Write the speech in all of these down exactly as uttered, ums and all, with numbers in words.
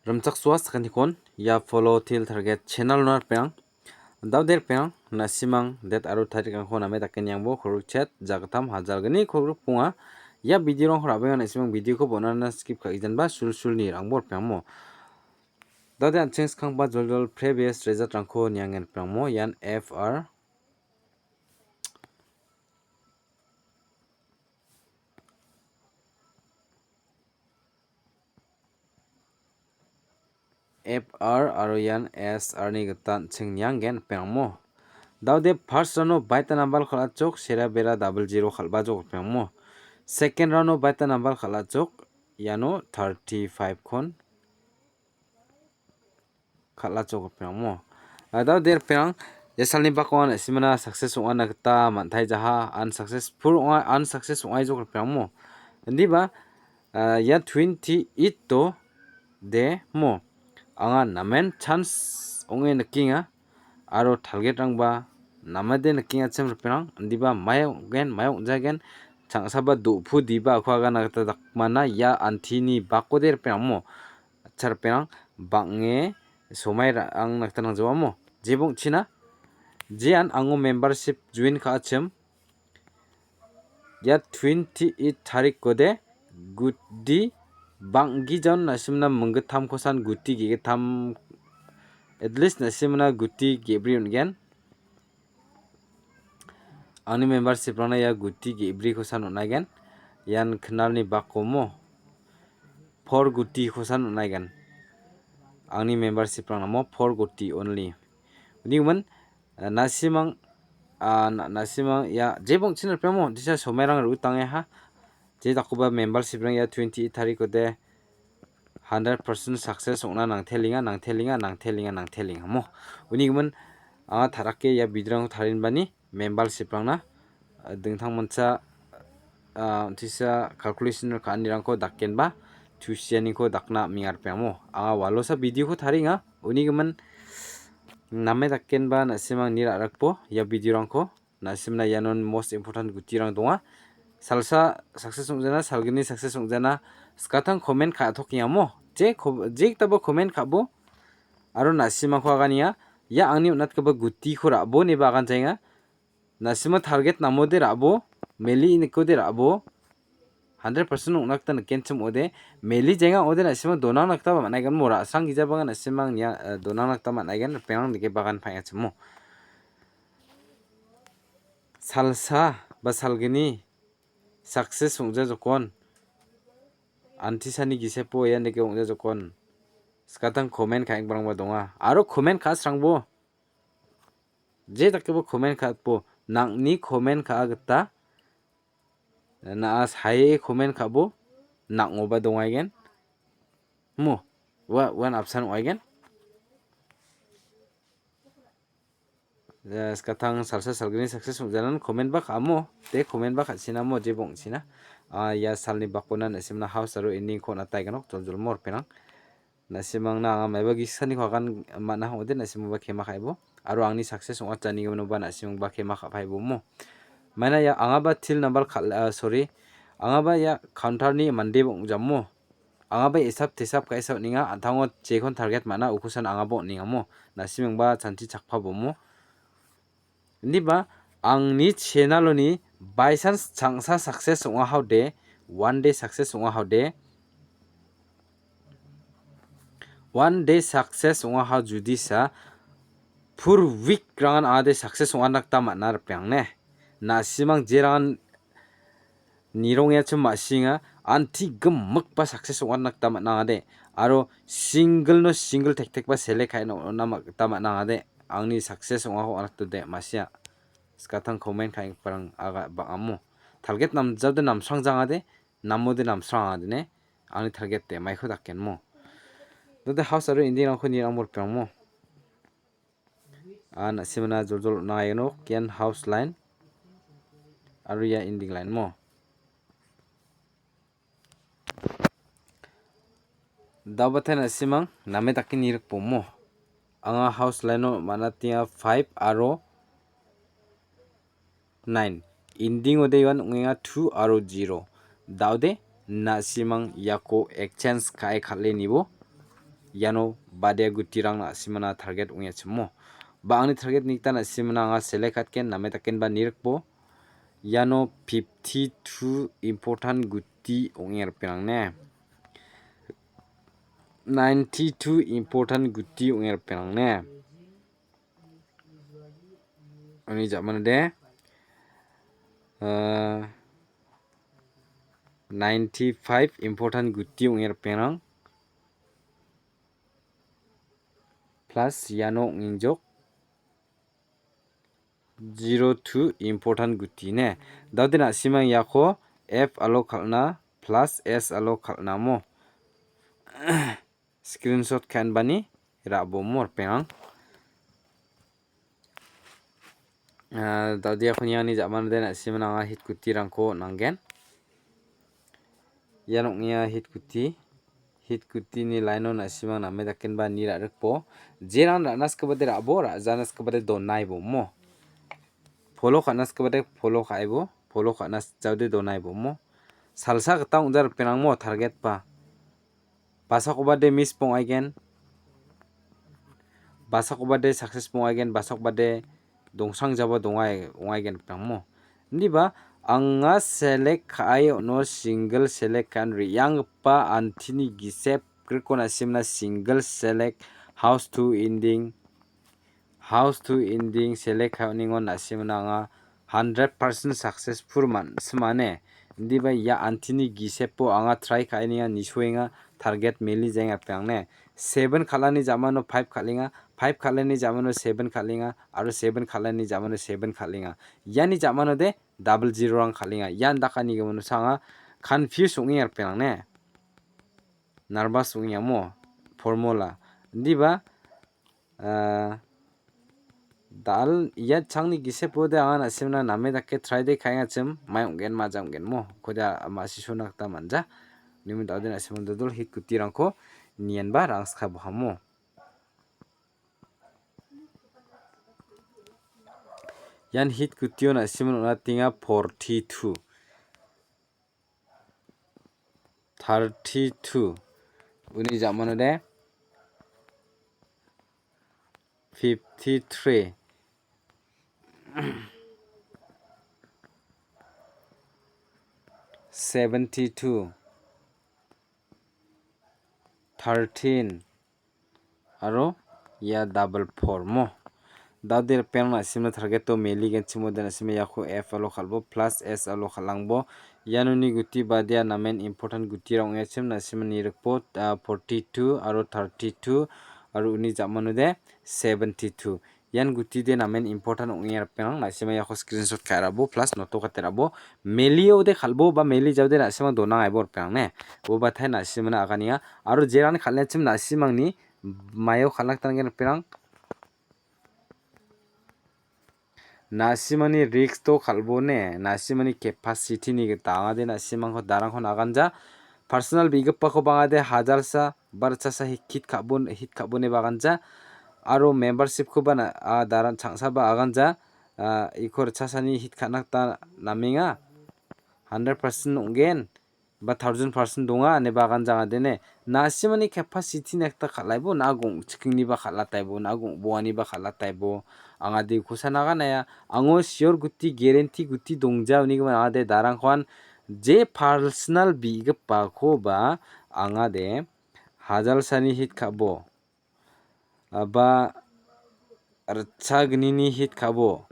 Rimchaksoa sakantikon ia Follow Teer Target channel-ona ripeng. Dao de ripeng, na·simang date aro tarikrangko name dake niangbo, kolgrik chet, jagittam, hajalgni kolgrik bonga. Ia video-rangko ra·baenga na·simang video-ko bon·ana skip ka·gijanba sulsulni rangbo ripengmo. Dao de an·ching skangba joljol previous result-rangko niangen ripengmo. Ian F R F R aro ian S R ni gita an·ching niangen ripengmo. Dao de first round-o baita nambal kal·achok, sera bera double zero kal·bajok ripengmo. Second round-o baita nambal kal·achok, iano thirty-five-kon kal·achok ripengmo. Dao de ripeng, ia salni bako an na·simana success ong·ana gita man·taijaha, unsuccessful ong·a, unsuccess ong·aijok ripengmo. Indiba, ah, ia twenty-eight-o de mo. Anga namen chance ong·e nikenga. Aro target-rangba namade nikengachim ripeng. Indiba mai ong·gen, mai ong·jagen. Changsaba do·pu diba ako agana gita dakmana ia antini bakode ripeng mo. Acha ripeng bang·e somai ra-, ang nakta nangjawamo. Jebong·china, jean ango membership join ka·achim. Ia twenty-eight tarikode guti bang·gijaon na·simna minggittamkosan guti ge·gittam, at least na·simna guti ge·bri on·gen. Angni membership-rangna ia guti ge·brikosan on·aigen. Ian knalni bakomo four gutikosan on·aigen. Angni membership-rangnamo four guti only. Uni gimin, eh, na·simang, ah, na-, na·simang ia jebong·china ripengmo disa somairang ru·utangeha. Je dakgipa membership-rang ia twenty-eight tarikode hundred percent success ong·na nangtelenga, nangtelenga, nangtelenga, nangtelenga mo. Uni gimin anga tarake ia bidirangko tarinbani membership-rangna, ah, dingtangmancha, ah, on·tisa calculation ka·anirangko dakenba tusianiko dakna am·enga ripengamo. Anga walosa video-ko taringa. Uni gimin name dakenba na·simang ni ra·rakbo ia video-rangko. Na·simna ianon most important gutirang donga. Salsa success ong·jana, salgni success ong·jana, skatang comment ka·atokengamo. Je ko-, je gitaba comment ka·bo. Aro na·simangko aganenga. Ia angni on·atgipa gutiko ra·bo ineba aganjaenga. Na·sima target namode ra·bo, meli inikode ra·bo. Hundred percent ong·na gita nikenchim ong·ode, meli jenga ong·ode na·simang donangna gitaba man·aigen mo, ra·srang gijabanga na·simang nia, eh, donangna gita man·aigen, ripengrang dake bagan paengachimo. Salsa ba salgni success ong·jajokon, antisani gisepo ian dake ong·jajokon, skatang comment ka·enggiparangba donga. Aro comment ka·srangbo, je dakebo comment ka·atbo, nang·ni comment ka·a gita, na·a saie comment ka·bo, nang·oba dongaigen. Mo, ua, uan apsan ong·aigen. Eh, skatang salsa salgni success ong·janan comment ba ka·amo, te comment ba ka·china mo, jebo ong·china. Ah, ia salni bakona na·simna house aro ending-ko on·ataigenok, joljolmo ripengrang. Na·simangna anga maiba gisaniko agan man·a ong·ode, na·simangba kema ka·ebo. Aro angni success ong·atjanigiminoba na·simangba kema ka·paibo mo. Maina ia angaba teer nambal kal-, ah, sorry. Angaba ia counter-ni mandeba ong·jamo. Angaba esap tesap ka·esa on·enga, an·tango jekon target man·a, ukosan angaba on·engamo. Na·simangba chanchi chakpabomo. Indiba angni channel-oni by chance changsa success ong·ahaode, one day success ong·ahaode, one day success ong·aha judisa, pur week rangan ade success ong·ana gita man·a ripengrang ne. Na·simang jerangan nirongengachim ma·sina, anti gimikba success ong·atna gita man·a ong·ade. Aro single-no single tektekba select ka·e on·na ma-, gita man·a ong·ade. Angni success ong·ako on·atode ma·sia. Skatang comment ka·enggiparang aga bang·amo. Target namjade namsrangjangade, namode namsrangade ne. Angni target de maiko dakenmo. Dode house aro ending-rangko nirangbo ripengrangmo. Ah, na·simana joljol on·a iano ian house line aro ia ending line mo. Daobatai na·simang name dake nirikbomo. Anga house line-o man·atenga five aro nine. Ending-ode ian ong·enga two aro zero. Daode na·simang iako exchange ka·e kal·e nibo. Iano badea gutirang na·simana target ong·achimo. Ba angni target nikta na·simana anga select ka·atgen, name dakenba nirikbo. Iano fifty-two important guti ong·e ripengrang ne. Ninety-two important guti ong·e ripengrang ne. Uni ja·manode, ah, ninety-five important guti ong·e ripengrang. Plus iano ong·enjok zero two important guti ne. Daode na·simang iako F alo kal·na plus S alo kal·namo. Screenshot ka·enbani ra·bomo ripengrang. Ah, daode iako niani ja·manode na·simana anga hit gutirangko on·angen. Ian ong·a hit guti. Hit gutini line-o na·simang name dakenba ni ra·rikbo. Jerang ra·na skibade ra·bo, ra·jana skibade donaibo mo. Polo ka·na skibade polo ka·aibo, polo ka·na jaode donaibo mo. Salsa gita ong·ja ripengrang mo target ba. Basakobade miss bong·aigen. Basakobade success bong·aigen, basakobade dongsangjaba dongai, ong·aigen ripengrang mo. Indiba anga select ka·ai on·o single select ka·an re·anggipa antini gisep grikon na·simna single select house to ending, house to ending select ka·ningon na·simna anga hundred percent successful man-, simane. Indiba ia antini gisepo anga try ka·enga, nisoenga, target meli jaenga ripengrang ne. Seven kal·ani ja·mano five kal·enga, five kal·ani ja·mano seven kal·enga, aro seven kal·ani ja·mano seven kal·enga. Iani ja·manode double zero-rang kal·enga. Ian dakanigimin sa anga confuse ong·enga ripengrang ne. Nervous ong·enga mo formula. Indiba, ah, dal ia changni gisepode anga na·simna name dake try de ka·engachim mai ong·gen, maja ong·gen mo. Koda ma·sisona gita manja. Nimi daode na·simna dodol hit gutirangko nienba rangska bohamo. Ian hit gutio na·simon on·atenga forty-two. Thirty-two. Uni ja·manode fifty-three. Seventy-two. Thirteen. Aro ia double four mo. Daode ripengrang na·simna target-o meli genchimode na·sima iako F alo kal·bo plus S alo kal·angbo. Ianoni guti badia namen important gutirang ong·achim na·sima nirikbo, ah, forty-two aro thirty-two aro uni ja·manode seventy-two. Ian gutide namen important ong·e ripengrang na·sima iako screenshot ka·e ra·bo plus noto kate ra·bo. Meliode kal·bo ba meli jaode na·simang donang aibo ripengrang ne. Ubatai na·simana aganenga. Aro jeran kal·echim na·simangni maio kal·na gita nanggen ripengrang. Na·simani risk-o kal·bo ne, na·simani capacity-ni gita ong·ade na·simangko darangko naganja. Personal bi·gipako bang·ade hajalsa, barchasa hit ka·bo, hit ka·bo ne baganja. Aro membership-koba na, a, daran changsaba aganja. A, iko ritchasani hit ka·na gita namenga. Hundred percent ong·gen. Ba thousand percent donga ine bagan jangade ne. Na·simani capacity-ni ekta kal·aibo, na gong·chikengniba kal·ataibo, na gong·boaniba kal·ataibo. Angade uko sanaga naia. Ango sure guti, guarantee guti dongja unigimin angade darangkoan je personal bi·gipakoba angade hajalsani hit ka·bo. Aba ritchagnini hit ka·bo.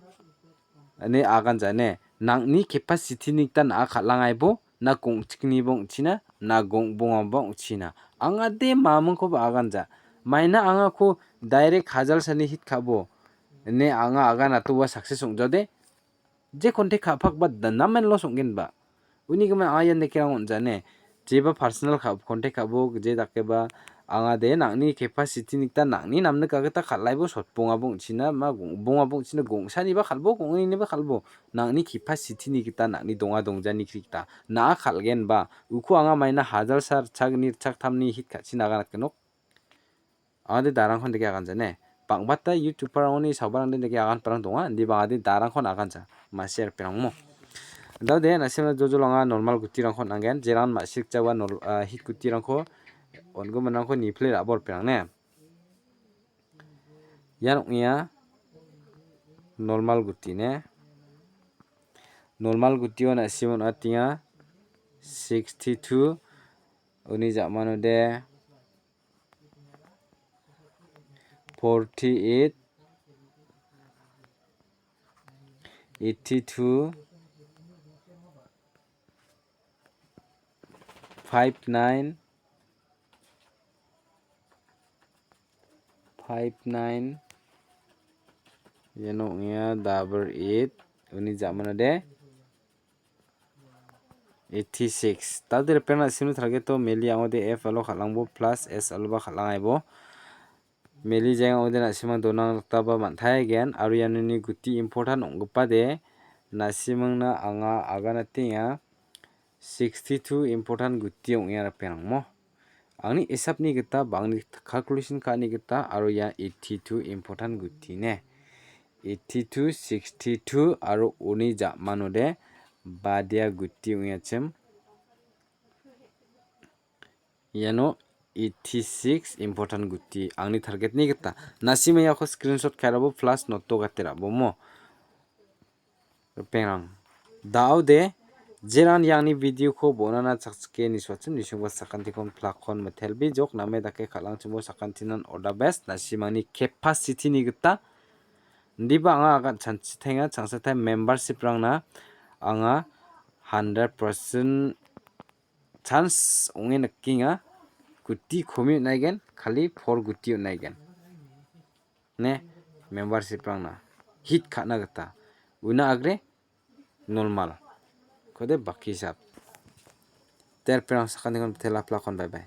Ine agan jane. Nang·ni capacity-ni gita na·a kal·angaibo, na gong·chikniba ong·china, na gong·bongaba ong·china. Angade mamingkoba agan ja. Maina angako direct hajalsani hit ka·bo. Ine anga agan atoba success ong·jade. Je contact ka·pakba da-, namen loss ong·genba. Unigimin anga ian dakerang on·jane. Jeba personal ka-, contact ka·bo, je dakeba angade nang·ni capacity-ni gita nang·ni namnika gita kal·aibo sotbongaba ong·china, ma gong-, bongaba ong·china, gongsaniba kal·bo, gong·oniba kal·bo. Nang·ni capacity-ni gita nang·ni donga dongjani gita. Na·a kal·genba. Uko anga maina hajalsa ritchagni ritchagtamni hit ka·china agan dakenok. Angade darangkon dake agan jane. Bang·bata YouTuber-rangoni sabarangde dake aganparang donga, indiba angade darangkon agan ja. Ma·sirang mo. Daode, na·simna jojol anga normal gutirangko on·angen, jerangan ma·sirikjawa nor-, ah, hit gutirangko On·giminrangko nipile ra·bo ripengrang ne. Ian ong·a normal guti ne. Normal gutio na·simo on·atenga sixty-two, uni ja·manode forty-eight, eighty-two, five nine, five nine, iano ong·a double eight, uni ja·manode eighty-six. Tade ripengrang na·simni target-o meli ang·ode F alo kal·angbo plus S aloba kal·angaibo. Meli jeng ang·ode na·simang donang riktaba man·taigen aro ianoni guti important ong·gipade na·simangna anga aganatenga sixty-two important guti ong·enga ripengrangmo. Angni isapni gita ba angni calculation ka·ani gita aro ia eighty-two important guti ne. Eighty-two, sixty-two aro uni ja·manode badia guti ong·achim. Iano eighty-six important guti angni target-ni gita. Na·sima iako screenshot ka·e rabo plus noto gate ra·bomo. Ripengrang. Da·ode, jeran iangni video-ko bonana chakchike nisuatchim nisungba sakantikon plakon metelbijok name dake kal·angchimbo sakantinan all the best na·simangni capacity-ni gita. Indiba anga agan chanchitenga changsatai membership-rangna anga hundred percent chance ong·e nikenga. Guti komi on·aigen, kali four guti on·aigen. Ne, membership-rangna hit ka·na gita. Una agre normal. Kode baki hisap. Ter perang sakantikon tela plakon bye bye.